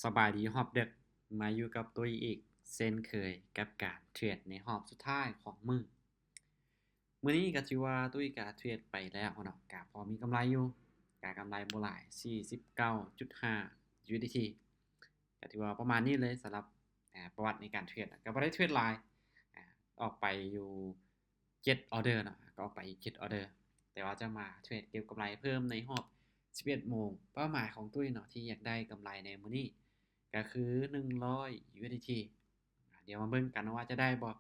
ສະບາຍດີຮອບເດິກ ມາຢູ່ກັບຕຸ້ຍອີກເຊັ່ນເຄີຍກັບການເທຣດໃນຮອບສຸດທ້າຍຂອງມື້. ມື້ນີ້ກໍຖືວ່າຕຸ້ຍກໍເທຣດໄປແລ້ວເນາະ ກໍພໍມີກຳໄລຢູ່ ກໍກຳໄລບໍ່ຫຼາຍ ສີ່ສິບເກົ້າຈຸດຫ້າ USDT ກໍຖືວ່າປະມານນີ້ເລີຍສຳລັບ ອາ ປະຫວັດໃນການເທຣດ ກໍບໍ່ໄດ້ເທຣດຫຼາຍ ອາ ອອກໄປຢູ່ ເຈັດອອເດີເນາະ ກໍອອກໄປອີກເຈັດອອເດີ ແຕ່ວ່າຈະມາເທຣດເກັບກຳໄລເພີ່ມໃນຮອບສິບເອັດໂມງ. ເປົ້າໝາຍຂອງຕຸ້ຍເນາະ ທີ່ຢາກໄດ້ກຳໄລໃນມື້ນີ້ກໍຄືໜຶ່ງຮ້ອຍ USDT ດຽວມາເບິ່ງກັນວ່າຈະໄດ້ບໍ່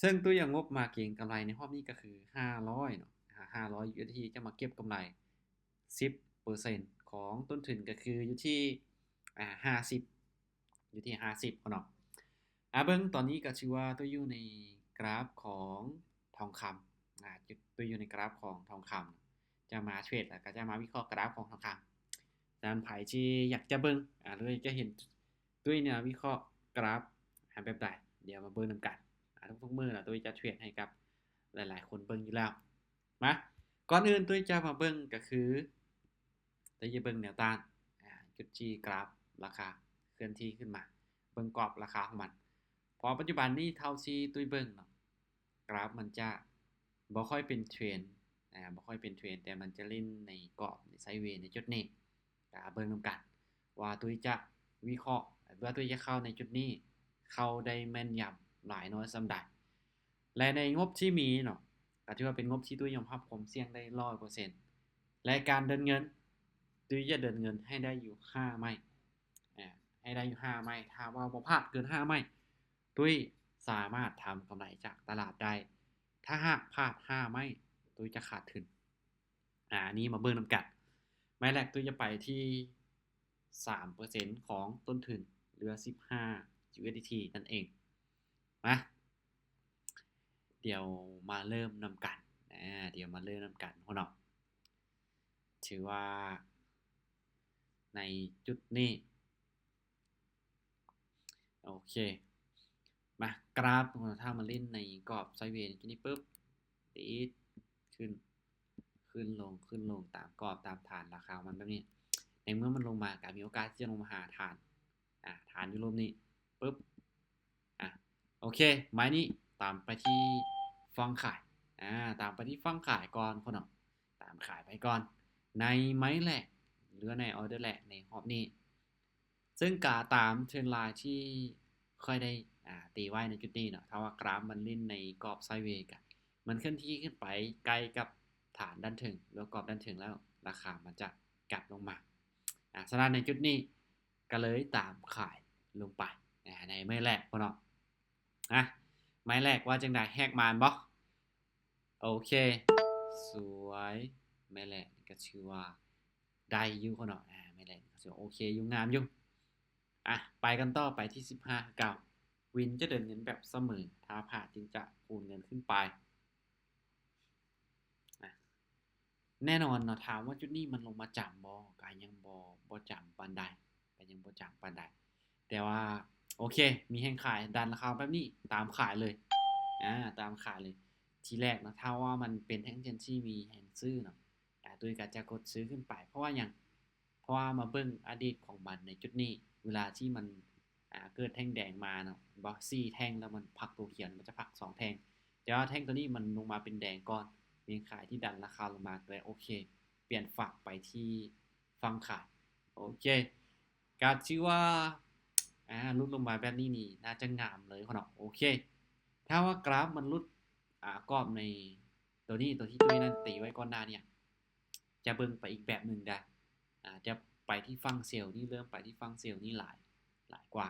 ເຊິ່ງຕຸ້ຍເອົາງົບມາເກັງກຳໄລໃນຮອບນີ້ກໍຄືຫ້າຮ້ອຍເນາະ ຫ້າຮ້ອຍ USDT ຈະມາເກັບກຳໄລສິບເປີເຊັນຂອງຕົ້ນທຶນ ກໍຄືຢູ່ທີ່ ອາ ຫ້າສິບ ຢູ່ທີ່ຫ້າສິບເນາະ. ອາ ເບິ່ງຕອນນີ້ກໍຖືວ່າຕຸ້ຍຢູ່ໃນກຣາຟຂອງທອງຄຳ ອາ ຕຸ້ຍຢູ່ໃນກຣາຟຂອງທອງຄຳ ຈະມາເທຣດ ແລ້ວກໍຈະມາວິເຄາະກຣາຟຂອງທອງຄຳ. ສະນັ້ນໃຜທີ່ຢາກຈະເບິ່ງ ອາ ຫຼືຢາກຈະເຫັນຕຸ້ຍເນຍວິເຄາະກຣາຟ ອາ ແບບໃດ ດຽວມາເບິ່ງນຳກັນ. ອາ ທຸກໆມື້ນະ ຕຸ້ຍຈະເທຣດໃຫ້ກັບຫຼາຍໆຄົນເບິ່ງຢູ່ແລ້ວ. ມາ ກ່ອນອື່ນຕຸ້ຍຈະມາເບິ່ງກໍຄື ໄດ້ຈະເບິ່ງແນວຕ້ານ ອາ ຈຸດທີ່ກຣາຟລາຄາເຄື່ອນທີ່ຂຶ້ນມາ ເບິ່ງກອບລາຄາຂອງມັນ ເພາະປັດຈຸບັນນີ້ເທົ່າທີ່ຕຸ້ຍເບິ່ງເນາະ ກຣາຟມັນຈະບໍ່ຄ່ອຍເປັນເທຣນ ອາ ບໍ່ຄ່ອຍເປັນເທຣນ ແຕ່ມັນຈະຫຼິ້ນໃນກອບໃນໄຊເວໃນຈຸດນີ້ ກໍເບິ່ງນຳກັນວ່າຕຸ້ຍຈະວິເຄາະ ວ່າຕຸ້ຍຈະເຂົ້າໃນຈຸດນີ້ ເຂົ້າໄດ້ແມ່ນຢຳຫຼາຍນ້ອຍສ່ຳໃດ. ແລະ ໃນງົບທີ່ມີເນາະ ກໍຖືວ່າເປັນງົບທີ່ຕຸ້ຍຍອມຮັບຄວາມສ່ຽງໄດ້ຮ້ອຍເປີເຊັນ ແລະ ການເດີນເງິນ ຕຸ້ຍຈະເດີນເງິນໃຫ້ໄດ້ຢູ່ຫ້າໄມ້ ອາ ໃຫ້ໄດ້ຢູ່ຫ້າໄມ້ ຖ້າວ່າບໍ່ພາດເກີນຫ້າໄມ້ ຕຸ້ຍສາມາດທຳກຳໄລຈາກຕະຫຼາດໄດ້ ຖ້າຫາກພາດຫ້າໄມ້ ຕຸ້ຍຈະຂາດທຶນ. ອາ ອັນນີ້ມາເບິ່ງນຳກັນ ໄມ້ແລກຕຸ້ຍຈະໄປທີ່ສາມເປີເຊັນຂອງຕົ້ນທຶນ ຫຼືວ່າສິບຫ້າ USDT ນັ້ນເອງ. ມາ ດຽວມາເລີ່ມນຳກັນ ອາ ດຽວມາເລີ່ມນຳກັນເນາະ. ຖືວ່າໃນຈຸດນີ້ ໂອເຄ ມາ ກຣາຟ ຖ້າມາຫຼິ້ນໃນກອບໄຊເວນີ້ ນີ້ປຶບ ດີດຂຶ້ນ ຂຶ້ນລົງ ຂຶ້ນລົງຕາມກອບຕາມຖານລາຄາຂອງມັນແບບນີ້ ໃນເມື່ອມັນລົງມາ ກໍມີໂອກາດທີ່ຈະລົງມາຫາຖານ ອາ ຖານຢູ່ລຸ່ມນີ້ປຶບ ອາ ໂອເຄ ໄມ້ນີ້ຕາມໄປທີ່ຝັ່ງຂາຍ ອາ ຕາມໄປທີ່ຝັ່ງຂາຍກ່ອນເນາະ ຕາມຂາຍໄປກ່ອນ ໃນໄມ້ແລກ ຫຼືວ່າໃນອອເດີແລກໃນຮອບນີ້ ເຊິ່ງກະຕາມເທຣນລາຍທີ່ຂ້ອຍໄດ້ ອາ ຕີໄວ້ໃນຈຸດນີ້ເນາະ ຖ້າວ່າກຣາຟມັນຫຼິ້ນໃນກອບໄຊເວ ກະມັນເຄື່ອນທີ່ຂຶ້ນໄປໃກ້ກັບຖານດ້ານເທິງ ຫຼືວ່າກອບດ້ານເທິງແລ້ວ ລາຄາມັນຈະກັບລົງມາ ອາ ສະນັ້ນໃນຈຸດນີ້ ກໍເລີຍຕາມຂາຍລົງໄປ ອາ ໃນໄມ້ແລກເນາະ ອາ ໄມ້ແລກວ່າຈັ່ງໃດ ແຮກມາແມ່ນບໍ່? ໂອເຄ ສວຍ ໄມ້ແລກນີ້ກໍຖືວ່າໄດ້ຢູ່ເນາະ ອາ ໄມ້ແລກນີ້ກໍຖືວ່າໂອເຄຢູ່ ງາມຢູ່. ອາ ໄປກັນຕໍ່ ໄປທີ່ສິບຫ້າຄືເກົ່າ ວິນຈະເດີນເງິນແບບສະເໝີ ຖ້າພາດຈຶ່ງຈະຄູນເງິນຂຶ້ນໄປ ອາ ແນ່ນອນເນາະ ຖາມວ່າຈຸດນີ້ມັນລົງມາຈຳບໍ່? ກໍຍັງບໍ່ ບໍ່ຈຳປານໃດ ກໍຍັງບໍ່ຈຳປານໃດ ແຕ່ວ່າ ໂອເຄ ມີແຮງຂາຍດັນລາຄາແບບນີ້ ຕາມຂາຍເລີຍ ອາ ຕາມຂາຍເລີຍ. ທີແລກເນາະ ຖ້າວ່າມັນເປັນແທ່ງທຽນທີ່ມີແຮງຊື້ເນາະ ອາ ຕຸ້ຍກໍຈະກົດຊື້ຂຶ້ນໄປ ເພາະວ່າຫຍັງ? ເພາະວ່າມາເບິ່ງອະດີດຂອງມັນໃນຈຸດນີ້ ເວລາທີ່ມັນ ອາ ເກີດແທ່ງແດງມາເນາະ ເຫັນບໍ່ ສີ່ແທ່ງ ແລ້ວມັນພັກຕົວຂຽວ ມັນຈະພັກສອງແທ່ງ ແຕ່ວ່າແທ່ງຕົວນີ້ມັນລົງມາເປັນແດງກ່ອນ ມີຂາຍທີ່ດັນລາຄາລົງມາ ກໍເລີຍໂອເຄ ປ່ຽນຝັ່ງໄປທີ່ຝັ່ງຂາຍ ໂອເຄ ກໍຖືວ່າ ອາ ຫຼຸດລົງມາແບບນີ້ນີ້ ໜ້າຈະງາມເລີຍເນາະ ໂອເຄ ຖ້າວ່າກຣາຟມັນຫຼຸດ ອາ ກອບໃນຕົວນີ້ ຕົວທີ່ຕຸ້ຍນັ້ນຕີໄວ້ກ່ອນໜ້ານີ້ ຈະເບິ່ງໄປອີກແບບໜຶ່ງໄດ໋ ອາ ຈະໄປທີ່ຝັ່ງເຊວນີ້ ເລີ່ມໄປທີ່ຝັ່ງເຊວນີ້ຫຼາຍ ຫຼາຍກວ່າ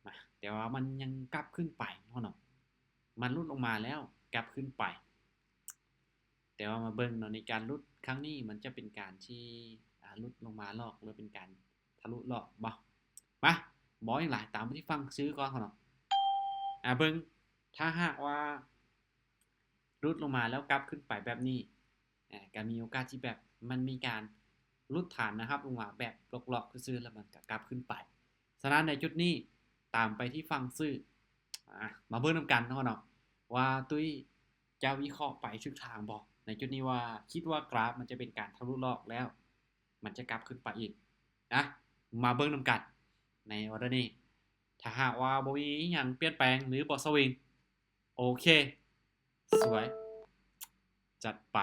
ມາ ແຕ່ວ່າມັນຍັງກັບຂຶ້ນໄປເນາະ ມັນຫຼຸດລົງມາແລ້ວກັບຂຶ້ນໄປ ແຕ່ວ່າມາເບິ່ງເນາະ ໃນການຫຼຸດຄັ້ງນີ້ ມັນຈະເປັນການທີ່ ອາ ຫຼຸດລົງມາຫຼອກ ຫຼືເປັນການທະລຸຫຼອກບໍ່? ມາ ບໍ່ຫຍັງຫຼາຍ ຕາມໄປທີ່ຝັ່ງຊື້ກ່ອນເນາະ ອາ ເບິ່ງ ຖ້າຫາກວ່າຫຼຸດລົງມາແລ້ວກັບຂຶ້ນໄປແບບນີ້ ອາ ກໍມີໂອກາດທີ່ແບບມັນມີການຫຼຸດຖານແນວຮັບລົງມາແບບຫຼອກໆຊື່ໆ ແລ້ວມັນກໍກັບຂຶ້ນໄປ. ສະນັ້ນໃນຈຸດນີ້ຕາມໄປທີ່ຝັ່ງຊື້ ອາ ມາເບິ່ງນຳກັນເນາະ ວ່າຕຸ້ຍຈະວິເຄາະໄປຖືກທາງບໍ່? ໃນຈຸດນີ້ວ່າຄິດວ່າກຣາຟມັນຈະເປັນການທະລຸຫຼອກແລ້ວ ມັນຈະກັບຂຶ້ນໄປອີກ ອ່ະ ມາເບິ່ງນຳກັນໃນອອເດີນີ້ ຖ້າຫາກວ່າບໍ່ມີອີ່ຫຍັງປ່ຽນແປງ ຫຼື ບໍ່ສະວິງ ໂອເຄ ສວຍ ຈັດໄປ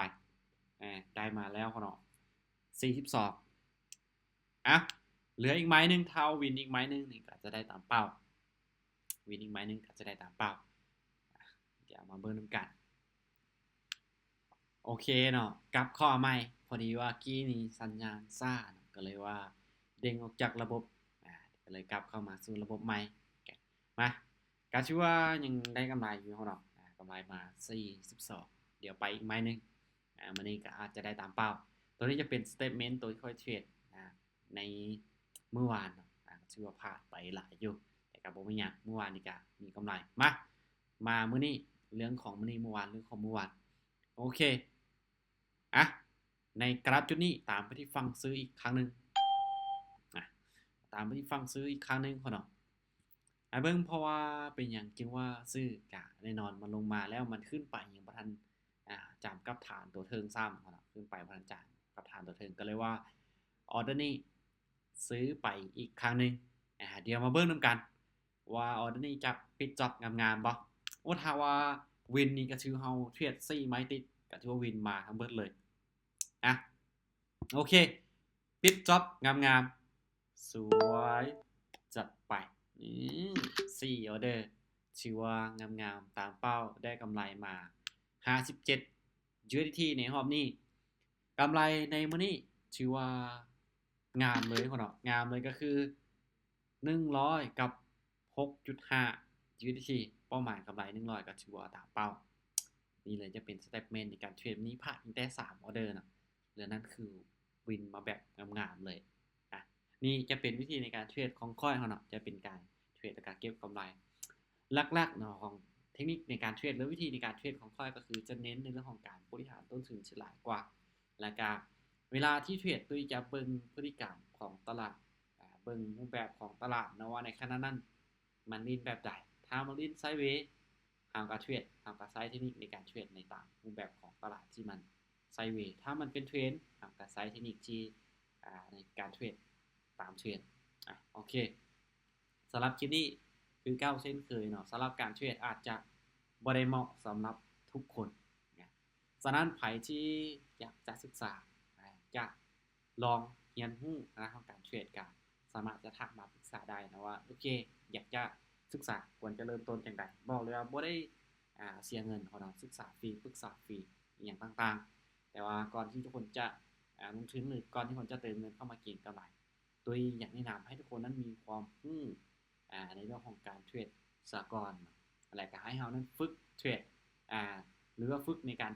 ອ່າ ໄດ້ມາແລ້ວເນາະ ສີ່ສິບສອງ ອ່ະ ເຫຼືອອີກໄມ້ໜຶ່ງ ຖ້າເຮົາວິນອີກໄມ້ໜຶ່ງນີ້ ກໍຈະໄດ້ຕາມເປົ້າ ວິນອີກໄມ້ໜຶ່ງ ກໍຈະໄດ້ຕາມເປົ້າ ດຽວມາເບິ່ງນຳກັນ ໂອເຄເນາະ ກັບເຂົ້າມາໃໝ່ ພໍດີວ່າກີ້ນີ້ສັນຍານຊ້າເນາະ ກໍເລີຍວ່າເດ້ງອອກຈາກລະບົບ ອ່າ ກໍເລີຍກັບເຂົ້າມາສູ່ລະບົບໃໝ່ ມາ ກໍຖືວ່າຍັງໄດ້ກຳໄລຢູ່ເນາະ ອ່າ ກຳໄລມາສີ່ສິບສອງ ດຽວໄປອີກໄມ້ໜຶ່ງ ອ່າ ມື້ນີ້ກໍອາດຈະໄດ້ຕາມເປົ້າ ຕົວນີ້ຈະເປັນສະເຕດເມັນຕົວທີ່ຂ້ອຍເທຣດ ອ່າ ໃນມື້ວານເນາະ ອ່າ ຖືວ່າພາດໄປຫຼາຍຢູ່ ແຕ່ກໍບໍ່ມີຫຍັງ ມື້ວານນີ້ກໍມີກຳໄລ ມາ ມາມື້ນີ້ ເລື່ອງຂອງມື້ນີ້ ມື້ວານ ເລື່ອງຂອງມື້ວານ ໂອເຄ ອ່ະ ໃນກຣາຟຈຸດນີ້ ຕາມໄປທີ່ຝັ່ງຊື້ອີກຄັ້ງໜຶ່ງ ອ່ະ ຕາມໄປທີ່ຝັ່ງຊື້ອີກຄັ້ງໜຶ່ງເນາະ ອ່ະ ເບິ່ງ ເພາະວ່າເປັນຫຍັງຈຶ່ງວ່າຊື້ ກະແນ່ນອນ ມັນລົງມາແລ້ວ ມັນຂຶ້ນໄປຍັງບໍ່ທັນ ອ່າ ຈາມກັບຖານຕົວເທິງຊ້ຳເນາະ ຂຶ້ນໄປບໍ່ທັນຈາມກັບຖານຕົວເທິງ ກໍເລີຍວ່າອອເດີນີ້ຊື້ໄປອີກຄັ້ງໜຶ່ງ ອ່າ ດຽວມາເບິ່ງນຳກັນ ວ່າອອເດີນີ້ຈະປິດຈ໊ອບງາມໆບໍ່? ໂອ້ ຖ້າວ່າວິນນີ້ກໍຖືເຮົາເທຣດສີ່ໄມ້ຕິດ ກໍຖືວ່າວິນມາທັງເບິດເລີຍ ອ່ະ ໂອເຄ ປິດຈ໊ອບງາມໆ ສວຍ ຈັດໄປ ນີ້ສີ່ອອເດີ ຖືວ່າງາມໆ ຕາມເປົ້າ ໄດ້ກຳໄລມາຫ້າສິບເຈັດ ຢູເອັສດີທີ ໃນຮອບນີ້ ກຳໄລໃນມື້ນີ້ຖືວ່າງາມເລີຍເນາະ ງາມເລີຍ ກໍຄືໜຶ່ງຮ້ອຍກັບຫົກຈຸດຫ້າ ຢູເອັສດີທີ ເປົ້າໝາຍກຳໄລໜຶ່ງຮ້ອຍ ກໍຖືວ່າຕາມເປົ້າ ນີ້ເລີຍຈະເປັນສະເຕດເມັນໃນການເທຣດມື້ນີ້ ພາດພຽງແຕ່ສາມອອເດີເນາະ ເຫຼືອນັ້ນຄືວິນມາແບບງາມໆເລີຍ ອ່ະ ນີ້ຈະເປັນວິທີໃນການເທຣດຂອງຂ້ອຍເນາະ ຈະເປັນການເທຣດ ແລ້ວກໍເກັບກຳໄລ ຫຼັກໆເນາະ ຂອງເທັກນິກໃນການເທຣດ ຫຼື ວິທີໃນການເທຣດຂອງຂ້ອຍ ກໍຄືຈະເນັ້ນໃນເລື່ອງຂອງການບໍລິຫານຕົ້ນທຶນຊິຫຼາຍກວ່າ ແລ້ວກໍເວລາທີ່ເທຣດ ຕຸ້ຍຈະເບິ່ງພຶດຕິກຳຂອງຕະຫຼາດ ອ່າ ເບິ່ງຮູບແບບຂອງຕະຫຼາດເນາະ ວ່າໃນຂະນະນັ້ນມັນຫຼິ້ນແບບໃດ ຖ້າມັນຫຼິ້ນໄຊເວ ເຮົາກໍເທຣດ ເຮົາກໍໃຊ້ເທັກນິກໃນການເທຣດໃນຕາມຮູບແບບຂອງຕະຫຼາດທີ່ມັນໄຊເວ ຖ້າມັນເປັນເທຣນ ເຮົາກໍໃຊ້ເທັກນິກທີ່ ອ່າ ໃນການເທຣດຕາມເທຣນ ອ່ະ ໂອເຄ ສຳລັບຄລິບນີ້ຄືເກົ່າເຊັ່ນເຄີຍເນາະ ສຳລັບການເທຣດອາດຈະບໍ່ໄດ້ເໝາະສຳລັບທຸກຄົນນະ ສະນັ້ນໃຜທີ່ຢາກຈະສຶກສາ ອ່າ ຈະລອງຮຽນຮູ້ໃນເລື່ອງຂອງການເທຣດ ກໍສາມາດຈະທັກມາປຶກສາໄດ້ເນາະວ່າ ໂອເຄ ຢາກຈະສຶກສາ ຄວນຈະເລີ່ມຕົ້ນຈັ່ງໃດ ບອກເລີຍວ່າບໍ່ໄດ້ ອ່າ ເສຍເງິນເນາະ ສຶກສາຟຣີ ປຶກສາຟຣີ ອີ່ຫຍັງຕ່າງໆ ແຕ່ວ່າກ່ອນທີ່ທຸກຄົນຈະ ອ່າ ລົງທຶນ ຫຼື ກ່ອນທີ່ຄົນຈະເຕີມເງິນເຂົ້າມາເກັງກຳໄລ ຕຸ້ຍຢາກແນະນຳໃຫ້ທຸກຄົນນັ້ນມີຄວາມຮູ້ ອ່າ ໃນເລື່ອງຂອງການເທຣດສາກ່ອນ ແລະ ກໍໃຫ້ເຮົານັ້ນຝຶກເທຣດ ອ່າ ຫຼືວ່າຝຶກໃນການ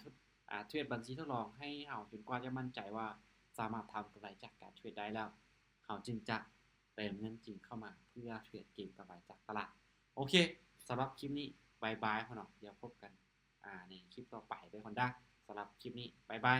ອ່າ ເທຣດບັນຊີທົດລອງ ໃຫ້ເຮົາຈົນກວ່າຈະໝັ້ນໃຈວ່າສາມາດທຳກຳໄລຈາກການເທຣດໄດ້ແລ້ວ ເຮົາຈຶ່ງຈະເຕີມເງິນຈິງເຂົ້າມາເພື່ອເທຣດເກັງກຳໄລຈາກຕະຫຼາດ. ໂອເຄ ສຳລັບຄລິບນີ້ ບາຍບາຍເນາະ ດຽວພົບກັນ ອ່າ ໃນຄລິບຕໍ່ໄປເດີ ຮອນດ້າ ສຳລັບຄລິບນີ້ ບາຍບາຍ.